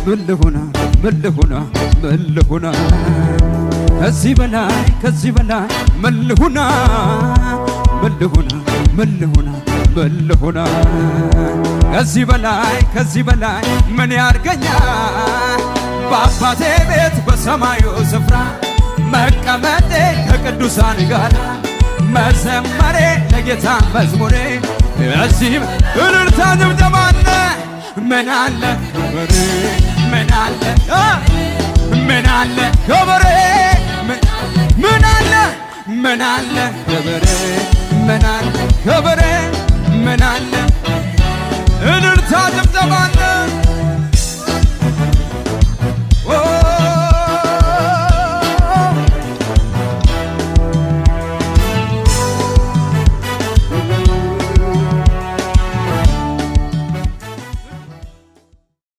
ምን ልሁና፣ ምን ልሁና፣ ምን ልሁና? ከዚህ በላይ፣ ከዚህ በላይ ምን ልሁና፣ ምን ልሁና፣ ምን ልሁና፣ ምን ልሁና? ከዚህ በላይ፣ ከዚህ በላይ ምን ያርገኛ? በአባቴ ቤት በሰማዩ ስፍራ መቀመጤ፣ ከቅዱሳን ጋር መዘመሬ፣ ለጌታ መዝሙሬ፣ እዚህ እልልታ ድብደባ አለ። ምን አለ ክብሬ? ምን አለ? ምን አለ ክብሬ? ምን አለ? ምን አለ ክብሬ? ምን አለ ክብሬ?